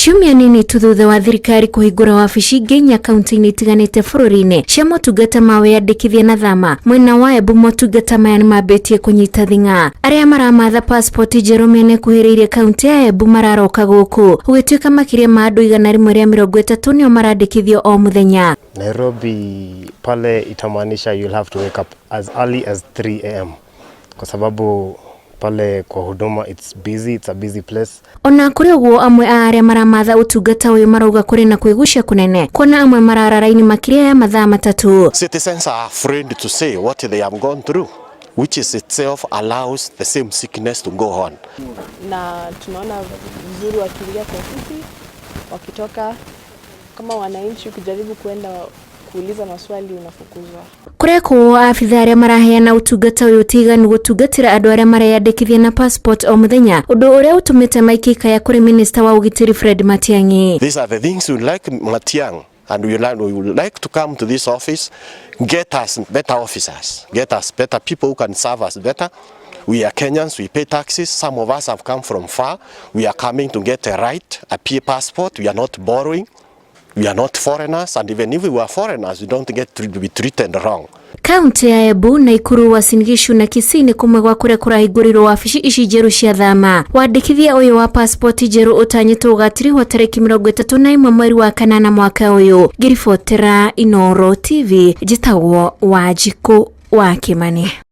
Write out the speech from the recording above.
Ciumia nini tu thutha wa thirikari kũhingũra wabici ingĩ inya kaunti-inĩ itiganĩte bũrũri-inĩ cia motungata ma wĩyandĩkithia na thama, mwena wa Embu motungata maya nĩmambĩtie kũnyita thing'a. Arĩa maramatha passport njerũ mĩena ĩkuhĩrĩirie kaunti ya Embu mararoka gũkũ, gũgĩtuĩka makĩria ma andũ 130 nĩo marandĩkithio o mũthenya. Nairobi pale itamaanisha you'll have to wake up as early as 3 a.m. kwa sababu pale kwa huduma it's busy, it's a busy place. Ona kũrĩ ũguo, amwe a arĩa maramatha ũtungata ũyũ marauga kũrĩ na kwĩgucia kũnene, kuona amwe marara raini makĩria ya mathaa 3. Citizens are afraid to say what they have gone through, which is itself allows the same sickness to go on. Na tunaona vizuri wakiingia kwa ofisi, wakitoka kama wananchi, ukijaribu kuenda kuuliza maswali unafukuzwa. Kũrekwo abithaa arĩa maraheana ũtungata ũyũ tiganu gũtungatĩra andũ arĩa mareyandĩkithia na passport o mũthenya, ũndũ ũrĩa ũtũmĩte maikie ikaya kũrĩ minista wa ũgitĩri Fred Matiang'i. These are the things we would like Matiang'i and we would like to come to this office, get us better officers, get us better people who can serve us better. We are Kenyans, we pay taxes. Some of us have come from far. We are coming to get a right, a P passport. We are not borrowing. We are not foreigners, and even if we were foreigners, we don't get to be treated wrong. Kaunti ya Embu, Naikuru, Uasin Gishu na Kisii nĩ kũmwe gwa kũrĩa kũrahingũrirwo wabici ici njerũ cia thama. Wandĩkithia ũyũ wa passport njerũ ũtanyĩtwo ũgatirihwo tarĩki 31 mweri wa kanana mwaka ũyũ. Ngĩribotera Inooro TV, njĩtagwo Wanjikũ wa Kĩmani.